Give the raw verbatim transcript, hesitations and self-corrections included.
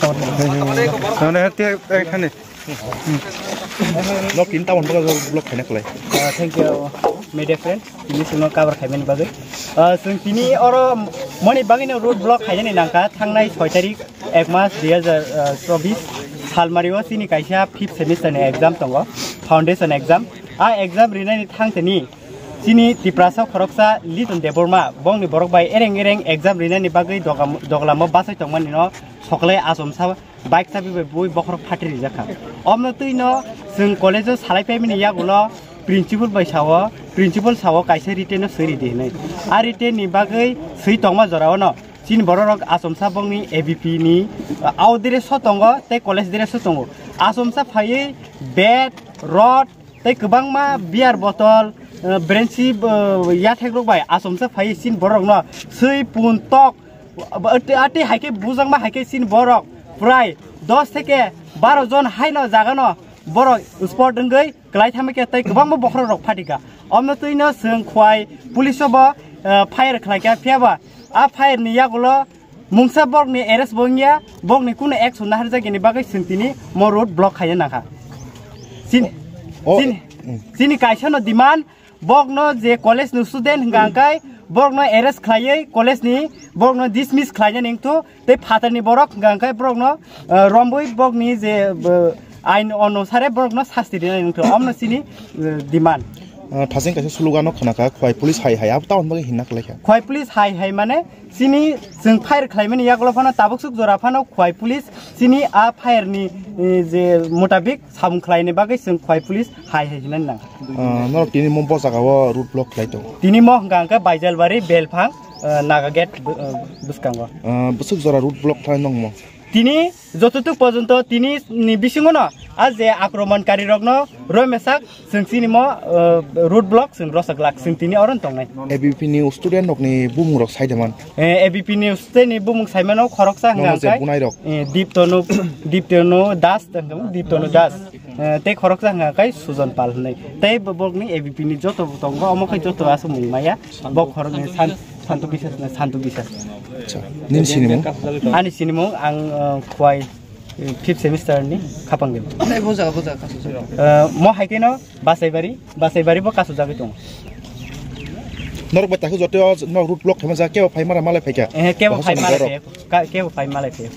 Thank you. Thank you. Thank you. Nok tin tabon bagwi block khaina khlai. Uh, thank you, media friend. Tini chwngno cover khaimani bagwi. Uh, chwng tini oro moni bagwino road block khainani nangkha thangnai soi tarik ek mas dui hajar chobis salmario chini kaisa fifth semester ni exam tongo, foundation exam. A exam rinani thangtini chini Tiprasa khoroksa Liton Debbarma bongni borok bai ereng ereng exam rinani bagwi dogam-, doglamo bachai tongmani no sokle achomsa bike chabi bai bui bokhorok phatri rijak kha. Omno twi no chwng college o salai paimani yagulo principal bai sao, principal sao kaisa written no swi ridi hinwi. A written ni bagwi swi tongma jora o no chini borok rok achomsa bongni A B P ni, uh, out dress o tongo tei college dress o tongo. Achomsa phaiwi bat, rod tei kwbangma beer bottle, uh, brenchi, uh, yathek rok bai achomsa phaiwi chini borok no swi pun tok, uh, ati, ati hai khe bujakma hai khe chini borok prai dos theke baro jon hai no jaga no borok spot wngwi kwlai thangma khe tei kwbangma bokhorok rok phatika. Omno twi no chwng Khwai police o bo, uh, fire khlai kha, phiya ba a fire ni yagulo mungsa borok ni arrest bo wngya, borok ni kunu action naharjak ni bagwi chwng tini mo road block khaina nangkha. Chini, Oh. Chini, mm. Chini kaisa no demand, borok no je college ni student hwnka hwnkhe borok no arrest khlaiwi college ni borok no dismiss khlaina ningthu, tei phatar ni borok hwnka hwnkhe borok no, uh, romwi borok ni je, uh, ain onusare borok no sasti rina ningthu, omno chini, uh, demand. Uh, thasing kaisa slogan no khna kha, Khwai police hai hai, abo tamoni bagwi hinna khlai kha. Khwai police hai hai mane chini chwng fire khlaimani yagulo phano tabuk suk jora phano Khwai police chini a fire ni, eh, je mutabik samung khlaini bagwi chwng Khwai police hai hai hinani nang. Uh, norok tini mo bo jaga o road block khlai tongo. Tini mo hwnka hwnkhe Baijalbari, Belphang, uh, Naga gate, uh, bwskango. Uh, bwswk jora road block khlai nongmo? Tini jototuk porjonto tini ni bisingo no a je akromon kari rok no romesak chwng chini mo, uh, road block chwng rosak lak chwng tini oro tongnai. A B P ni student rok ni bumung rok sai de man. Eh, A B P ni student ni bumung sai mano khoroksa hwnka hwnkhe, eh, Diptonu, Diptonu Das, Diptonu Das. Eh, tei khoroksa hwnka hwnkhe Sujon Pal hwnwi. Tei bo-, borokni A B P ni joto tongo, omo khe joto aswk mung maya. Bo khorokni San-, Santu Bisas, Santu Bisas. Acha, nini sinimung? Ani sinimung ang, eh, Khwai, eh, fifth semester ni khapang debo. Nai bo jaga, bo jaga, kasu jaga. Eh, mo hai khe no Basaibari, Basaibari bo kasu jagwi tongo. Norok bai takhe joto norok road block khaima jaga, kebo phai mara malai phaikha. Eh, kebo phai malai phaikha, kebo phai malai phaikha.